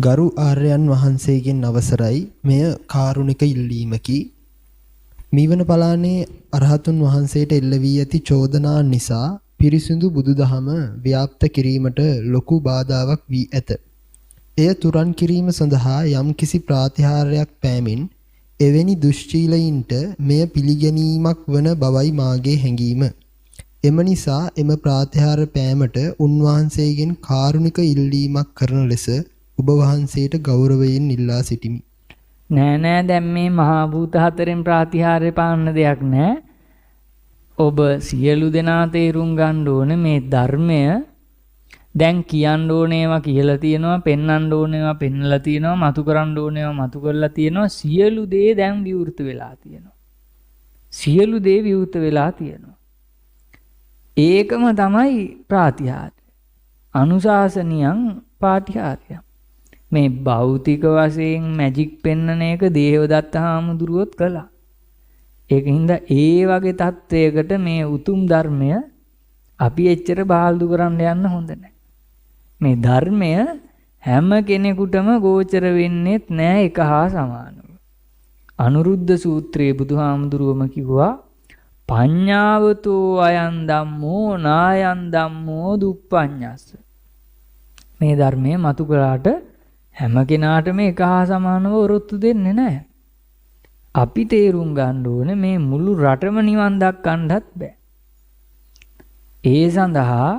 ගරු ආර්යයන් වහන්සේගෙන් අවසරයි. මෙය කාරුණික ඉල්ලීමකි. මීවන පලානේ අරහතුන් වහන්සේට එල්ල වී ඇති චෝදනා නිසා පිරිසිදු බුදුදහම ව්‍යාප්ත කිරීමට ලොකු බාධාවක් වී ඇත. එය තුරන් කිරීම සඳහා යම්කිසි ප්‍රාතිහාර්යයක් පෑමින් එවැනි දුෂ්චීලයින්ට මෙය පිළිගැනීමක් වන බවයි මාගේ හැඟීම. එම නිසා එම ප්‍රාතිහාර්ය පෑමට උන්වහන්සේගෙන් කාරුණික ඉල්ලීමක් කරන ලෙස ඔබ වහන්සේට ගෞරවයෙන් ඉල්ලා සිටිමි. නෑ නෑ, දැන් මේ මහා භූත හතරෙන් ප්‍රාතිහාර්ය පාන්න දෙයක් නෑ. ඔබ සියලු දෙනා තේරුම් ගන්න ඕනේ මේ ධර්මය දැන් කියන්න ඕනේ ඒවා කියලා තියෙනවා, පෙන්වන්න ඕනේ ඒවා පෙන්වලා තියෙනවා, මතු කරන්න ඕනේ ඒවා මතු කරලා තියෙනවා. සියලු දේ දැන් විවෘත වෙලා තියෙනවා. සියලු දේ විවෘත වෙලා තියෙනවා. ඒකම තමයි ප්‍රාතිහාර්ය. අනුශාසනියං පාටිහාර්යං. මේ භෞතික වශයෙන් මැජික් පෙන්නන එක දේවදත්ත හාමුදුරුවොත් කළා. ඒක හින්දා ඒ වගේ තත්වයකට මේ උතුම් ධර්මය අපි එච්චර බාල්දු කරන්න යන්න හොඳ නෑ. මේ ධර්මය හැම කෙනෙකුටම ගෝචර වෙන්නේත් නෑ එක හා සමානව. අනුරුද්ධ සූත්‍රයේ බුදුහාමුදුරුවම කිව්වා පඤ්ඤාවතෝ අයං ධම්මෝ නායං ධම්මෝ දුප්පඤ්ඤස්ස. මේ ධර්මය මතු කළාට හැම කෙනාටම එක හා සමානව ඔරොත්තු දෙන්නේ නැහැ. අපි තේරුම් ගන්න ඕනේ මේ මුළු රටම නිවන් දක්කන්නත් බෑ. ඒ සඳහා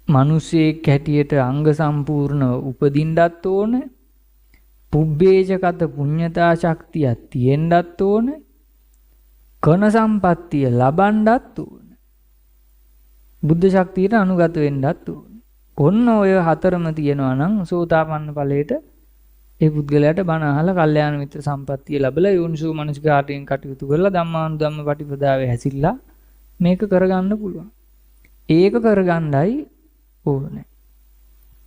මිනිසෙක් හැටියට අංග සම්පූර්ණව උපදින්නත් ඕනේ. පුබ්බේජගත පුඤ්ඤතා ශක්තියක් තියෙන්නත් ඕනේ. කන සම්පත්තිය ලබන්නත් ඕනේ. බුද්ධ ශක්තියට අනුගත වෙන්නත් ඕනේ. ඔන්න ඔය හතරම තියෙනවා නම් සෝතාපන්න ඵලයට ඒ පුද්ගලයාට බණ අහලා කල්යාණ මිත්‍ර සම්පත්තිය ලැබලා යෝනිසෝ මනසිකාරයෙන් කටයුතු කරලා ධම්මානුධම්ම පටිපදාවේ හැසිරලා මේක කරගන්න පුළුවන්. ඒක කරගන්නයි ඕනේ.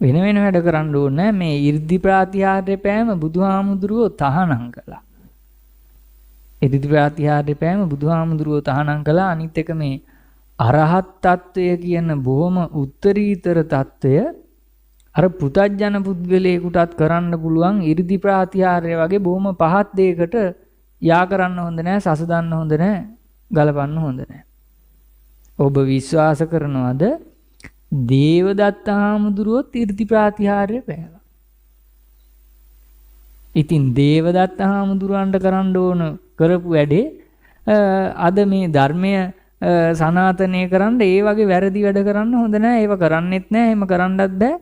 වෙන වෙන වැඩ කරන්න ඕනේ මේ 이르දි ප්‍රාතිහාර්ය පෑම බුදුහාමුදුරුවෝ තහනම් කළා. ඉර්ධි ප්‍රාතිහාර්ය පෑම බුදුහාමුදුරුවෝ තහනම් කළා. අනිත් එක මේ අරහත් තත්වය කියන බොහොම උත්තරීතර තත්වය අර පෘථග්ජන පුද්ගලයෙකුටත් කරන්න පුළුවන් 이르දි ප්‍රාතිහාර්ය වගේ බොහොම පහත් දෙයකට යා කරන්න හොඳ නෑ, සසදන්න හොඳ නෑ, ගලපන්න හොඳ නෑ. ඔබ විශ්වාස කරනවද දේවදත්ත හාමුදුරුවොත් 이르දි ප්‍රාතිහාර්ය පෑවා? ඉතින් දේවදත්ත හාමුදුරුවන්ට කරන්න ඕන කරපු වැඩේ අද මේ ධර්මය සනාතනය කරන්න ඒ වගේ වැරදි වැඩ කරන්න හොඳ නෑ. ඒව කරන්නෙත් නෑ, එහෙම කරන්නත් බෑ.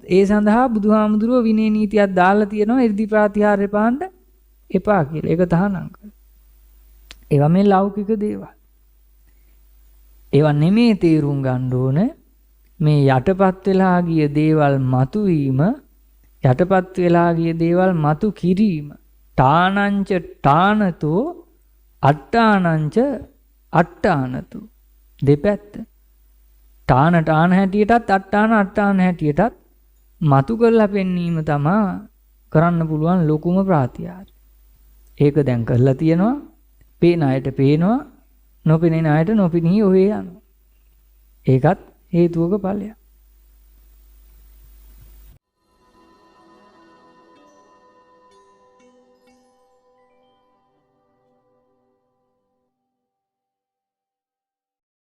ඒ සඳහා බුදුහාමුදුරුවෝ විනය නීතියක් දාලා තියෙනවා 이르දි ප්‍රාතිහාර්ය පාන්න එපා කියලා. ඒක තහනම් කරලා. ඒවා මේ ලෞකික දේවල්. ඒවා නෙමේ තේරුම් ගන්න ඕන. මේ යටපත් වෙලා ගිය දේවල් මතුවීම, යටපත් වෙලා ගිය දේවල් මතු කිරීම. තානංච තානතෝ අට්ඨානංච අට්ඨානතු. දෙපැත්ත. තාන තාන හැටියටත් අට්ඨාන අට්ඨාන හැටියටත් මතු කරලා පෙන්වීම තමා කරන්න පුළුවන් ලොකුම ප්‍රාතිහාර්ය. ඒක දැන් කරලා තියෙනවා. පේන අයට පේනවා, නොපෙනෙන අයට නොපෙනී ඔහේ යනවා. ඒකත් හේතුවක ඵලයක්.